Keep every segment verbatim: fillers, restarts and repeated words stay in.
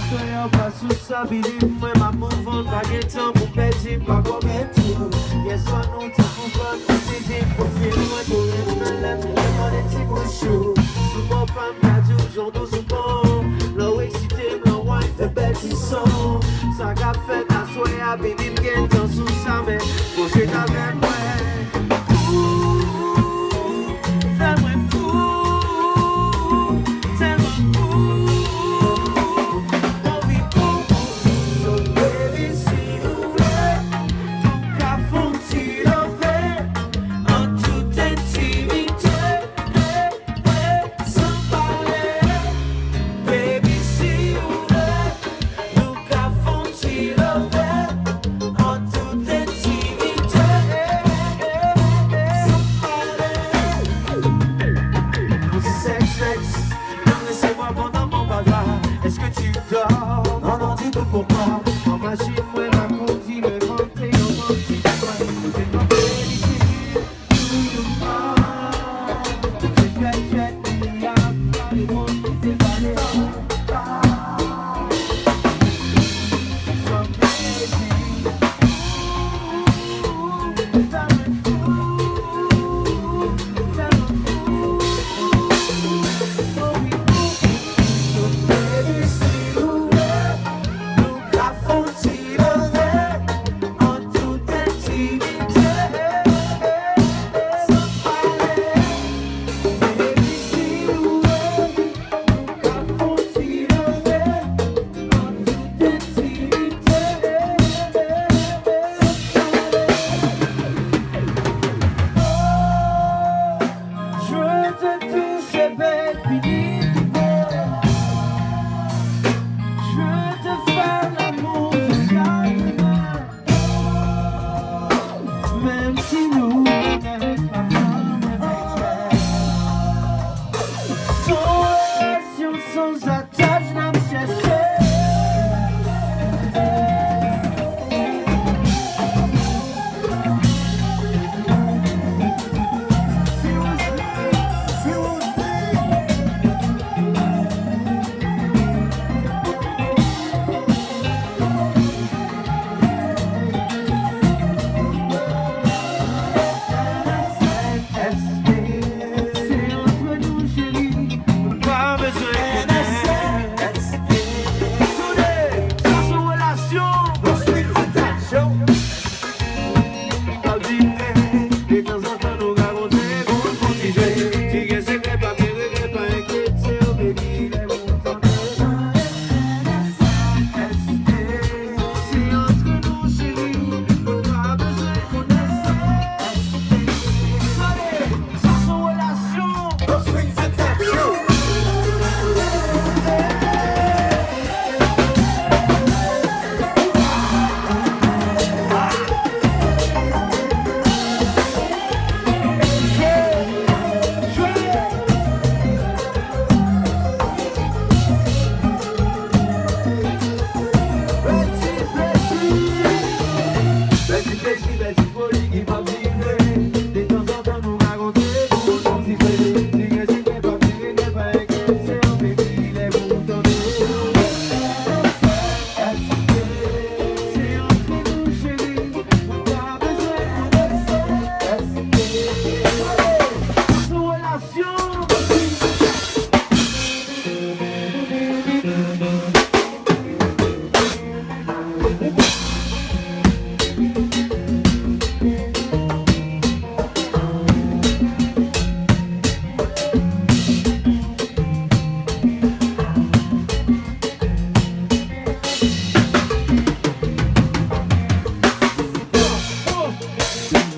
Sou yo pa sou sa, believe mwen, m ap move on, pa gen tan pou pèdi, m pa kwè menm tou. Yèswa nou te pou pran pou fini, pou fini, mwen tou ret nan lèm, mwen konnen ti bouch ou. Sou bò pa m, ka di w jan w dous ou bon. Lè w eksite m, lè w wine, fè bèl ti son. Sa k ap fèt aswè a, baby, m gen tan sou sa, men pwoche t avè mwen. Ooh, fè mwen fou, tèlman fou. Anvi pou ou, so baby, si ou vle, nou ka fè yon ti love an tout entimite. San pale, baby, si ou vle, nou ka fè yon ti love an tout entimite. San pale. Mon sexe, sexe, m resevwa bon nan mon baba. Est-ce que tu dors? Non, non, dis-nous pourquoi. An machin, mwen la kondi, mwen monte, yon bon ti kòd. Se yon verite. Je veux te toucher, baby, dis-moi. Je veux te faire l'amour jusqu'à demain. Menm si nou pa fanm, son relasyon san ataj n ap chèche.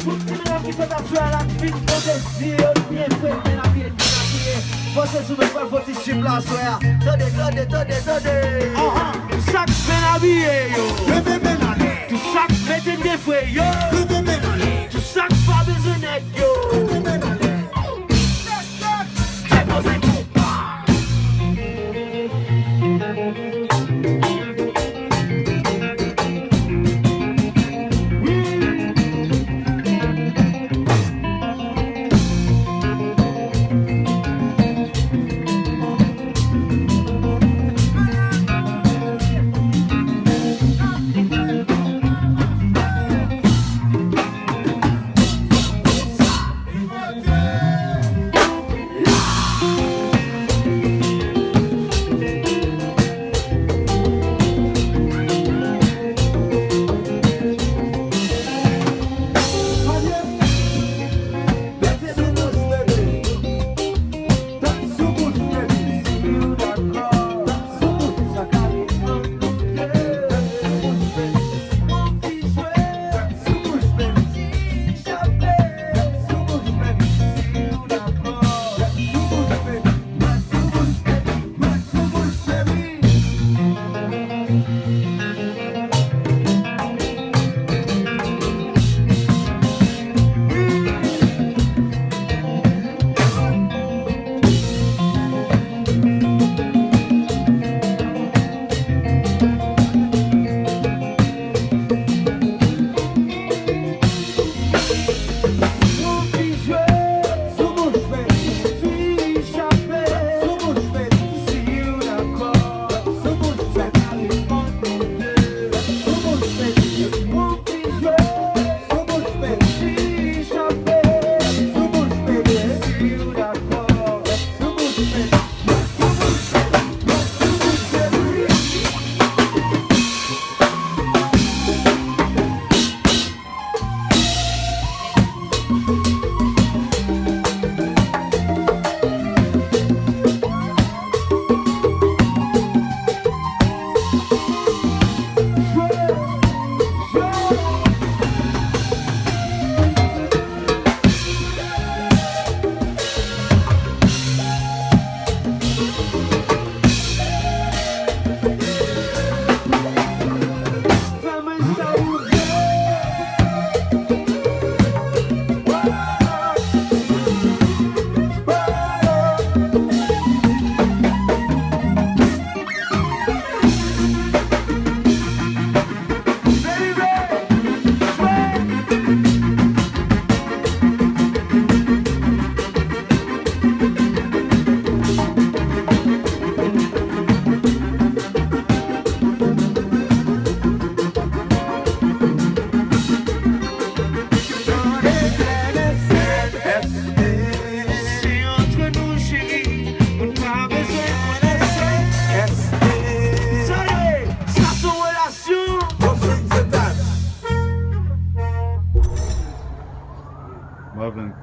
Pou ti medam ki fèt aswè a la, fin poze zye yo byen fre, men apiye, men apiye. Poze sou men, pral fè ti chip la aswè a. Tande, tande, tande, tande. Anhan. Tout sa k byen abiye yo. Leve men ale. Tout sa k mete de fre yo. Leve men ale. Tout sa k pa bezwen nèg yo. Leve men ale. Depoze kou.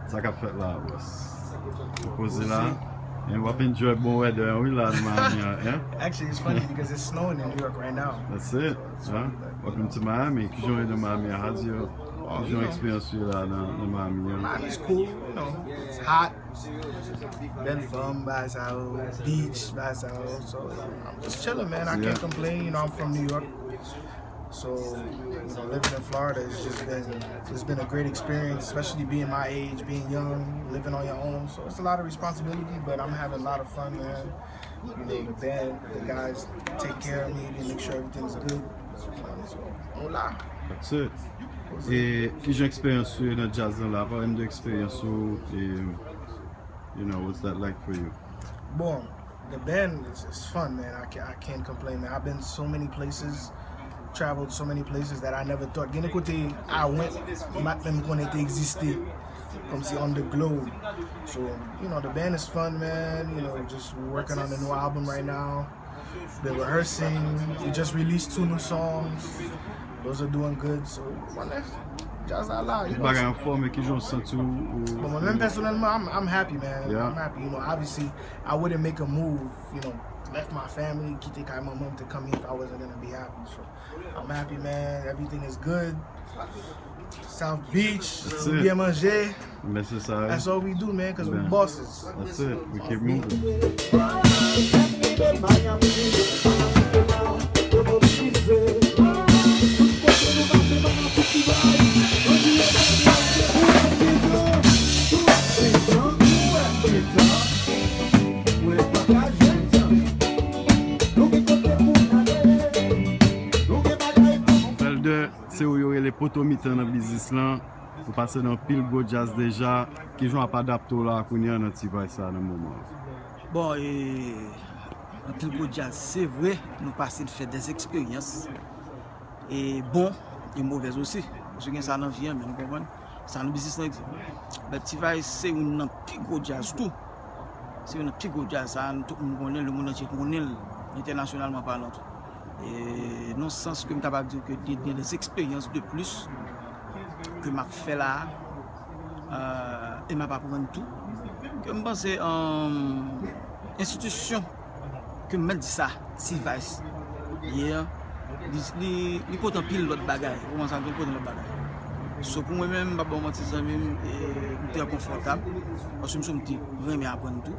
Sa k ap fèt la, bòs? Ou poze la? And w ap enjoy bon weather an, wi, la nan Miami an, hein? Actually, it's funny because it's snowing in New York right now. That's it, hein? Welcome to Miami. Kijan w ye nan Miami an? How's your, kijan eksperyans ou ye la nan, nan Miami an? Miami's cool, you know, it's hot. Bèl fanm, bagay sa yo, beach, bagay sa yo. So, I'm just chilling, man. I can't complain. You know, I'm from New York. So, you know, living in Florida has just been, it's been a great experience, especially being my age, being young, living on your own. So it's a lot of responsibility, but I'm having a lot of fun, man. You know, the band, the guys take care of me, they make sure everything's good. So, hola. That's it. E kijan eksperyans ou ye nan djaz lan la? Pale m de eksperyans ou, e, you know, what's that like for you? Bon, the band is, is fun, man. I, ca- I can't complain, man. I've been so many places, traveled so many places that I never thought. Gen de kote I went, m pa t menm konnen te egziste, kòmsi on the globe. So, you know, the band is fun, man. You know, just working on the new album right now. Been rehearsing. We just released two new songs. Those are doing good. So, wale, djaz la la, you know. Bagay an fòm, e kijan w santi w? Bon, mwen menm pèsonèlman, I'm, I'm happy, man. Yeah. I'm happy. You know, obviously, I wouldn't make a move, you know, left my family, kite kay manman m to come here if I wasn't gonna be happy. So, I'm happy, man. Everything is good. South Beach, That's nou it. Byen manje. Men se sa, wi. That's all we do, man, because we Yeah. Bosses. That's it. We keep moving. Felder, se ou yo rele poto mitan nan biznis lan. Ou pase nan anpil gwo djaz deja. Kijan w ap adapte w la kounye a nan T-Vice sa nan moman an? Bon, e, anpil gwo djaz, se vre, nou pase n fè des eksperyans. E bon, e movèz osi. Paske gen sa nan vi an, men nou konprann. Sa nan biznis lan egziste. But T-Vice se youn nan pi gwo djaz tou. Se youn nan pi gwo djaz, sa tout moun konnen, le monde entier konnen l, entènasyonalman palan tou. E nan sans ke m kapab di ke li gen des expériences de plus ke m ap fè la, euh, e m ap aprann tou. Ke m panse, euh, enstitisyon ke m mèt di sa, T-Vice, ye, li, li, li pote anpil lòt bagay. Ou konprann sa, li pote lòt bagay. So pou mwen menm, m pa ba w manti zanmi m, e m trè konfòtab, paske m sou m te renmen aprann tou.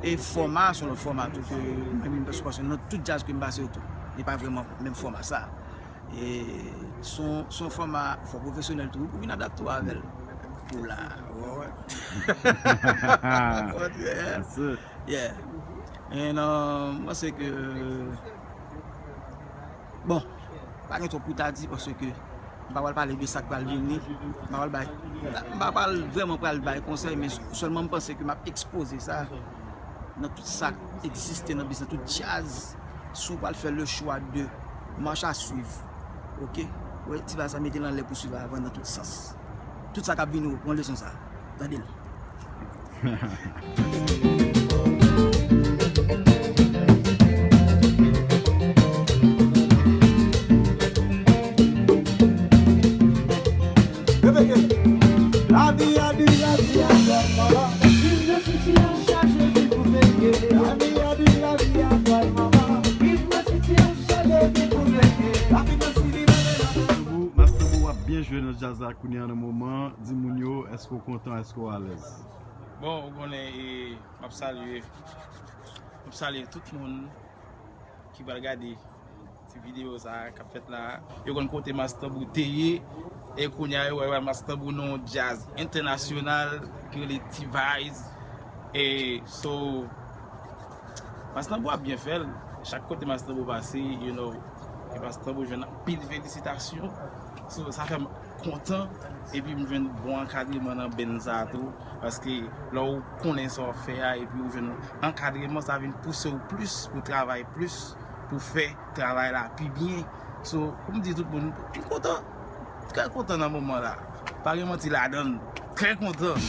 E fòma, se yon lòt fòma tou ke mwen menm pèsonèlman, paske nan tout djaz ke m pase yo tou, li pa vrèman menm fòma sa. E se yon, se yon fòma fò pwofesyonèl tou, pou vin adapte w avè l. Pou la, wè, wè. That's it. Yeah. And, um, mwen se ke, bon, pa gen twòp pou ta di, paske m pa pral pale de sa k pral vini. M pa pral bay, m pa pral vrèman pral bay konsèy, men sèlman m panse ke m ap ekspoze sa nan tout sa k egziste nan biznis, tout djaz. Si w pral fè le chwa de marche à suivre, oke? Wè, T-Vice sa mete l anlè pou swiv avan nan tout sans. Tout sa k ap vini, w pran leson sa. Tande l. Lavi a di, lavi a fè mal. Viv nan sitiyasyon chaje vi pou peye. Lavi a di, lavi a fè mal. Viv nan sitiyasyon chaje vi pou peye. Lavi nan sitiyasyon Master Bou, Master Bou ap byen jwe nan djaz la kounye a nan moman an. Di moun yo, èske w kontan, èske w alèz? Bon, ou konnen, e, m ap salye, m ap salye tout moun ki pral gade ti videyo sa a k ap fèt la. Yo konn kote Master Bou te ye, e kounye a yo wè Master Bou nan yon djaz entènasyonal ki rele T-Vice. E so, Master Bou ap byen fè l. Chak kote Master Bou pase, you know, e Master Bou jwenn anpil felisitasyon. So, sa fè m kontan, epi m jwenn bon ankadreman nan band sa tou, paske lè w konnen sa w ap fè a, epi w jwenn ankadreman, sa vin pouse w plis pou travay plis, pou fè travay la pi byen. So, pou m di tout moun, m kontan, trè kontan nan moman la. Pa gen manti ladan l, trè kontan.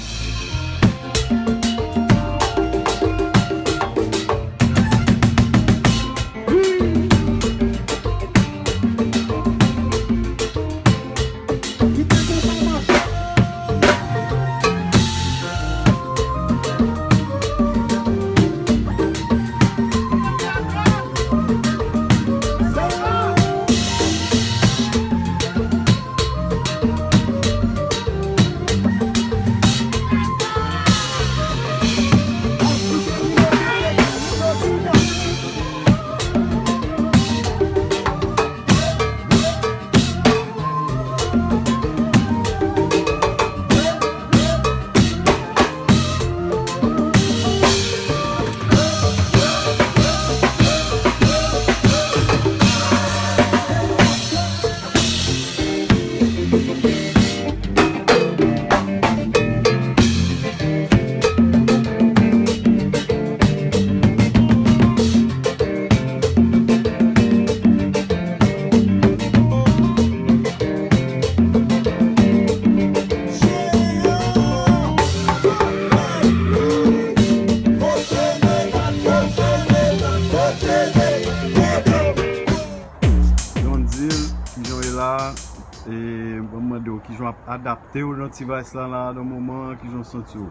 Mande w kijan w ap adapte w nan T-Vice la, la, nan moman an, kijan w santi w?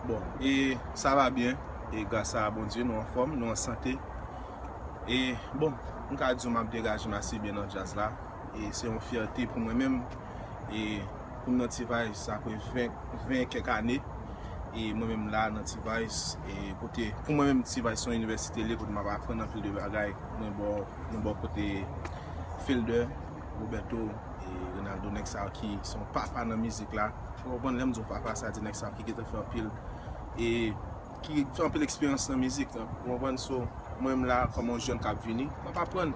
Bon, e sa va byen. E gras a Bondye, nou anfòm, nou an sante. E bon, m ka di w m ap degaje m ase byen nan djaz la. E se yon fyète pou mwen menm. E pou m nan T-Vice apre ven, ven kèk ane. E mwen menm la nan T-Vice, e kote, pou mwen menm T-Vice se yon inivèsite l ye kote m ap aprann anpil de bagay. Mwen bò, mwen bò kote Felder, Roberto, e Renaldo, nèg sa yo ki se yon papa nan mizik la. Ou konprann, lè m di yon papa, sa di nèg sa yo ki gentan fè anpil, e ki fè anpil eksperyans nan mizik, ou konprann? So, mwen menm la, kòm yon jèn k ap vini, m ap aprann.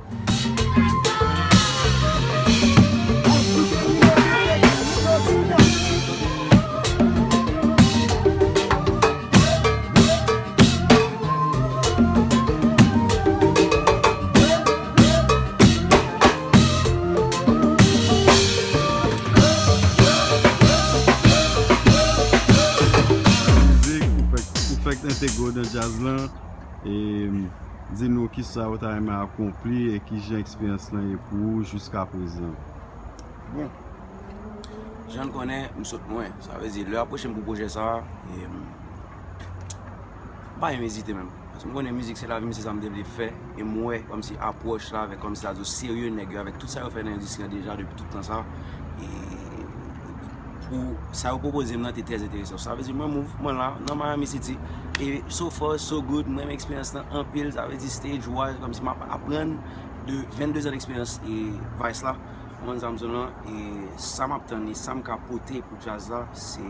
Ou fèk entegre w nan djaz lan. E di nou kisa ou ta renmen akonpli e kijan eksperyans lan ye pou ou jiska prezan. Bon, jan n konnen, m sot lwen. Sa vle di, lè yo apwoche m pou pwojè sa a, e m pa menm ezite menm. Paske m konnen mizik se lavi m, se sa m te vle fè. E m wè kòmsi apwòch la, avèk kòmsi sa di w serye nèg yo, avèk tout sa yo fè nan endistri an deja depi tout tan sa. E pou sa yo pwopoze m nan te trè enteresan. Sa vle di mwen move, mwen la nan Miami City. E so far so good, m renmen eksperyans lan anpil. Sa vle di stage wise, kòmsi m ap aprann de vennde zan eksperyans e Vice la. Ou konprann sa m di w lan? E sa m ap tann e sa m ka pote pou djaz la, se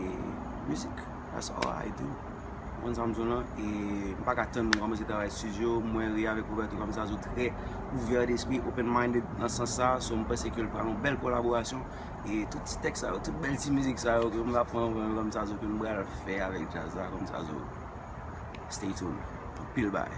mizik. That's all I do. Ou konprann sa m di w lan? E m pa ka tann pou m kòmanse travay estidyo. M wè Ray avèk Roberto kòmsi sa di w trè ouvè despri, open minded nan sans sa. So m panse ke l pral yon bèl kolaborasyon. E tout ti tèks sa yo, tout bèl ti mizik sa yo ke m va pran kòmsi sa di w ke m pral fè avèk djaz la kòmsi sa di w. Stay tuned. Anpil bagay.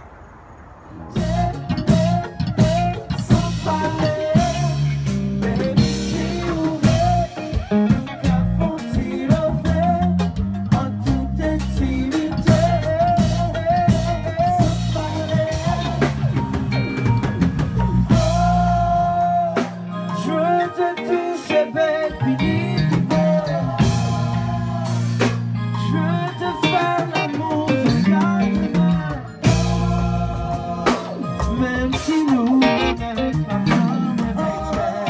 Je veux te toucher, baby, dis-moi. Je veux te faire l'amour jusqu'à demain. Même si nous n'avons pas vraiment d'expert.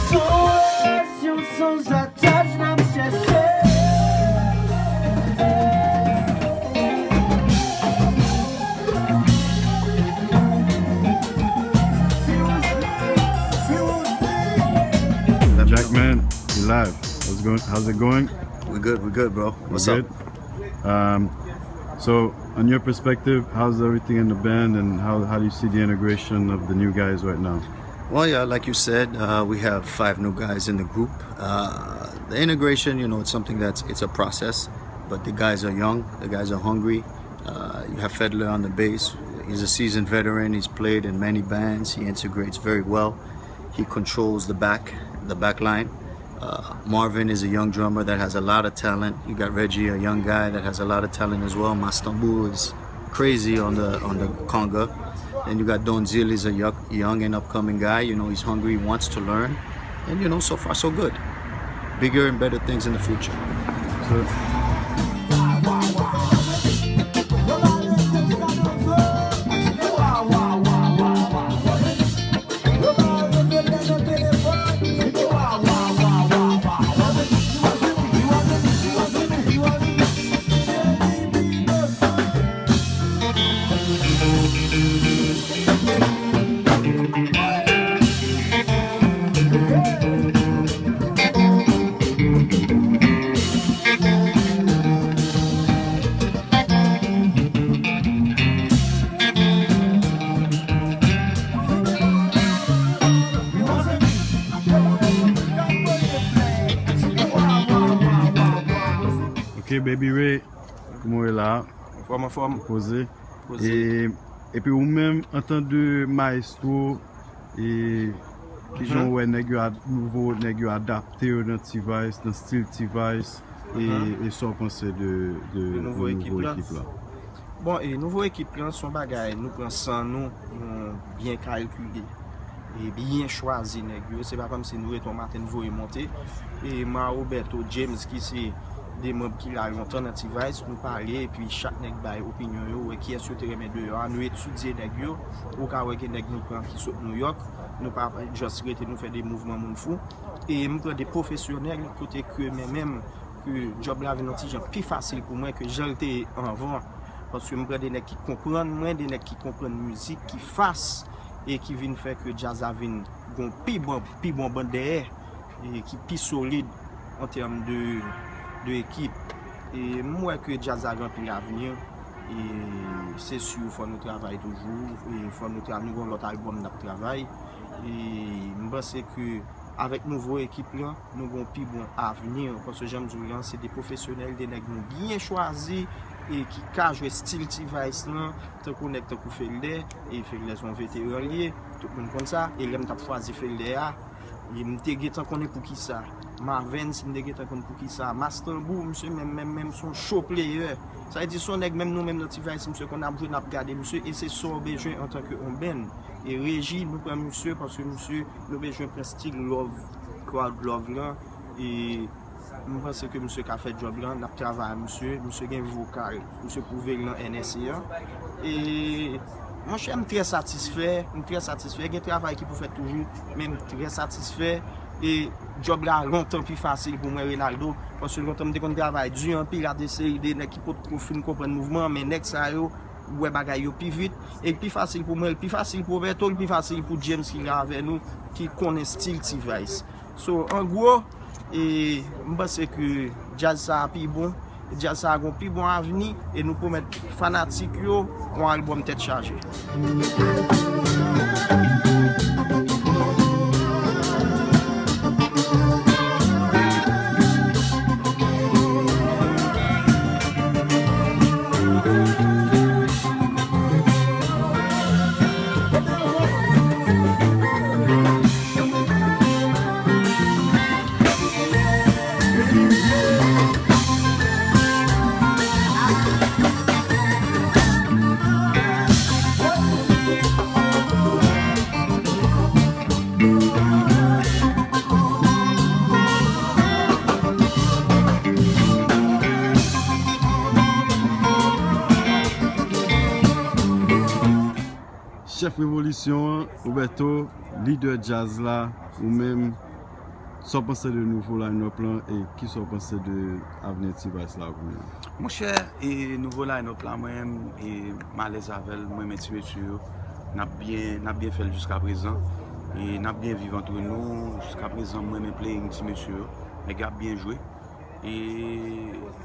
Sans relation, sans attache, n ap chèche. Jackman, you live. How's it going? How's it going? We good, we good, bro. What's up? Um, so, on your perspective, how's everything in the band, and how, how do you see the integration of the new guys right now? Well, yeah, like you said, uh, we have five new guys in the group. Uh, the integration, you know, it's something that's, it's a process, but the guys are young, the guys are hungry. Uh, you have Fedler on the bass. He's a seasoned veteran. He's played in many bands. He integrates very well. He controls the back, the back line. Uh, Marvin is a young drummer that has a lot of talent. You got Reggie, a young guy that has a lot of talent as well. Mastambu is crazy on the on the conga. And you got Don Zil, he's a young, young and upcoming guy. You know, he's hungry, he wants to learn. And you know, so far so good. Bigger and better things in the future. Ok, Baby Ray, kòman w ye la? Anfòm, anfòm. Poze. Poze. E, epi ou menm, antan de maestro, e kijan w wè nèg yo, nouvo nèg yo adapte yo nan T-Vice, nan stil T-Vice, e, e sa w panse de, de, de nouvo ekip la? Bon, e nouvo ekip lan se yon bagay, nou pran san nou, nou byen kalkile. e byen chwazi nèg yo. Se pa kòmsi nou rete yon maten n voye monte. E Mao, Berto, James ki se de manm ki la lontan nan T-Vice, nou pale epi chak nèg bay opinyon yo, wè kiyès yo te renmen deyò a. Nou etidye nèg yo. Ou ka wè gen nèg nou pran ki sot Nouyòk. Nou pa just rete nou fè de mouvman moun fou. E m pran de pwofesyonèl kote ke mwen menm, ke djòb la vin yon ti jan pi fasil pou mwen ke jan l te ye anvan. Paske m pran de nèg ki konprann mwen, de nèg ki konprann mizik, ki fas, e ki vin fè ke djaz la vin gon pi bon, pi bon bann dèyè, e ki pi solid an tèm de, de ekip. E m wè ke djaz la gen anpil avni, e se si fò nou travay toujou, e fò nou tra-, nou gon lòt albòm n ap travay. E m panse ke avèk nouvo ekip lan, nou gon pi bon avni, paske jan m di w lan, se de pwofesyonèl, de nèg nou byen chwazi, e ki ka jwe stil T-Vice lan, tankou nèg tankou Felder, e Felder se yon veteran l ye, tout moun konn sa, e lè m t ap chwazi Felder a, e m te gentan konnen poukisa. Mavens, m te gentan konn poukisa. Mastanbou, misye menm, menm, menm, se yon cho player. Sa vle di, se yon nèg menm nou menm nan T-Vice, misye konn ap jwe, n ap gade misye, e se sa w bezwen antanke yon band. E reji, nou pran misye, paske misye, nou bezwen pran stil love, crowd love lan, e m panse ke misye ka fè djòb lan, n ap travay ak misye, misye gen vokal, misye pwouve l nan N S A an. E, monchè, m trè satisfè, m trè satisfè, gen travay ki pou fèt toujou, men m trè satisfè, e djòb la lontan pi fasil pou mwen, Renaldo, paske lontan m te konn travay di anpil ak de seri de nèg ki potko fin konprann mouvman an, men nèg sa yo, wè bagay yo pi vit, e pi fasil pou mwen, l pi fasil pou Roberto, l pi fasil pou James ki la avè nou, ki konnen stil T-Vice. So, an gwo, e m panse ke djaz sa a pi bon, djaz sa a gon pi bon avni, e nou pwomèt fanatik yo yon albòm tèt chaje. Chèf revolisyon an, Roberto, lidè djaz la, ou menm, sa w panse de nouvo line-up lan e kisa w panse de avni T-Vice la pou menm? Monchè, e nouvo line-up la, mwen menm, e m alèz avè l, mwen renmen ti mesye yo. N ap byen, n ap byen fè l jiska prezan. E n ap byen viv antre nou. Jiska prezan, mwen renmen playing ti mesye yo. Nèg yo ap byen jwe. E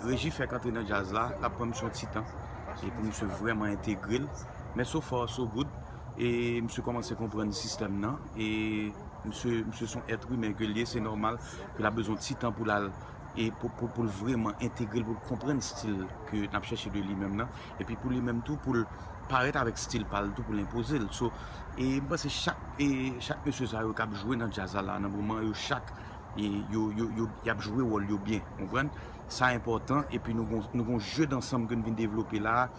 Reji fèk antre nan djaz la, l ap pran misye yon ti tan. E pou misye vrèman entegre l. Men so far, so good. E misye kòmanse konprann sistèm nan. E misye, misye se yon èt imen ke l ye, se nòmal ke l ap bezwen yon ti tan pou l al, e pou, pou, pou l vrèman entegre l, pou l konprann stil ke n ap chèche de li menm nan. Epi pou li menm tou, pou l parèt avèk stil pa l tou, pou l enpoze l. So, e m panse chak, e chak mesye sa yo k ap jwe nan djaz la, la, nan moman yo chak, e yo, yo, yo, y ap jwe wòl yo byen, konprann? Sa enpòtan, epi nou gon, nou gon jeu d'ensemble ke n vin devlope la,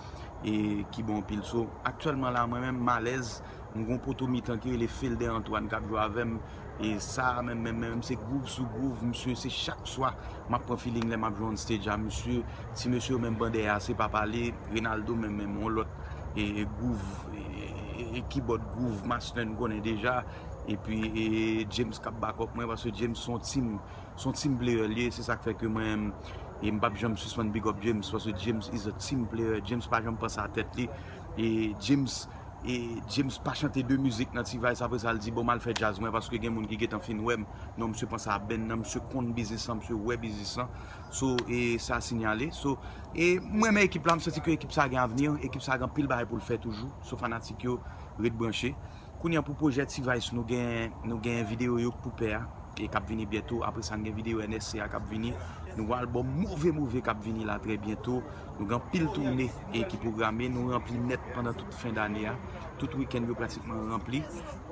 e ki bon anpil. So, aktyèlman la, mwen menm, m alèz, m gon poto mitan ki rele Felder Antoine k ap jwe avè m, e sa, menm, menm, menm, se gwouv sou gwouv, misye, se chak swa, m ap pran feeling lè m ap jwe on stage a, misye, ti mesye yo menm ban dèyè a, se pa pale, Renaldo menm, menm, on lòt, e, e gwouv, e, e, e kibòd gwouv, master n konnen deja, epi, e, James k ap back up mwen, paske James se on team, se on team player l ye, se sa k fè ke mwen, e m p ap janm sispann big up James, paske James is a team player, James pa janm panse a tèt li, e James, e James pa chante de mizik nan T-Vice, apre sa l di, bon, m al fè djaz mwen, paske gen moun ki gentan fin wè m, non, misye panse a band nan, misye konn biznis lan, misye wè biznis lan, so, e sa sinyale, so, e mwen renmen ekip la, m santi ke ekip sa gen avni, ekip sa gen anpil bagay pou l fè toujou, so fanatik yo, ret branche. Kounye a pou pwojè T-Vice, nou gen, nou gen videyo Yo k pou pè a, e k ap vini byento. Apre sa, n gen videyo N S C a k ap vini. Nou gen albòm move move k ap vini la trè byento. Nou gen anpil toune e ki pwograme. Nou ranpli nèt pandan tout fen dane a. Tout wikenn yo pratikman ranpli.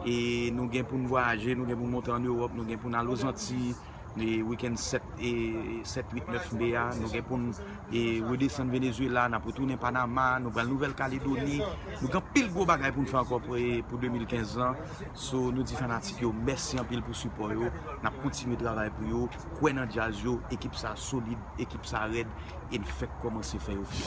E nou gen pou n vwayaje, nou gen pou n monte ann Ewòp, nou gen pou n al Ozantiy. E wikenn sèt, e sèt, uit, nèf me a, nou gen pou n, e, redesann Venezuela, n ap retounen Panama, nou pral Nouvèl Kaledoni. Nou gen anpil gwo bagay pou n fè ankò pou, e, pou de mil kenz lan. So, nou di fanatik yo mèsi anpil pou sipò yo. N ap kontinye travay pou yo. Kwè nan djaz yo. Ekip sa solid, ekip sa rèd. E n fèk kòmanse fè yo fyè.